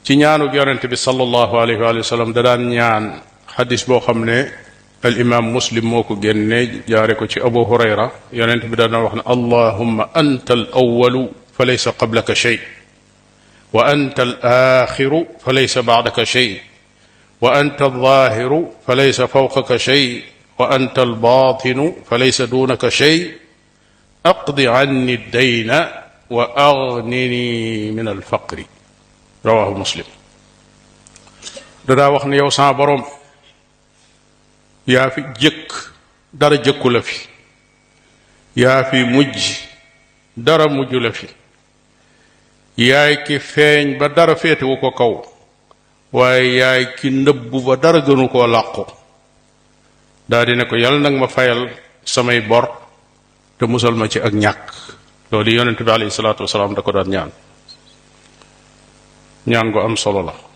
ci ñaanu yonente bi sallallahu alayhi wa sallam da daan ñaan xadis boo xam ne al imam muslim moo ko génne jaare ko ci abu hurayra yonente bi daan wax ne allahumma anta al awalu fa laysa qablaka shay wa anta al axiru fa laysa baadaka shay wa anta al zaahiru fa laysa fawqaka shay wa anta al baatinu fa laysa duunaka shay aqdi anni dayna wa aghnini min al faqri rawahu muslim. dadaa wax ne yow sama boroom yaa fi jëkk dara jëkku la fi yaa fi mujj dara mujj la fi yaay ki feeñ ba dara féetewu ko kaw waaye yaay ki nëbbu ba dara gënu koo làqu daa di ne ko yàlla nag ma fayal samay bor te musal ma ci ak ñàkk. loolu yonent bi alayhi salaatu wasalaam da ko daan ñaan gu am solo la.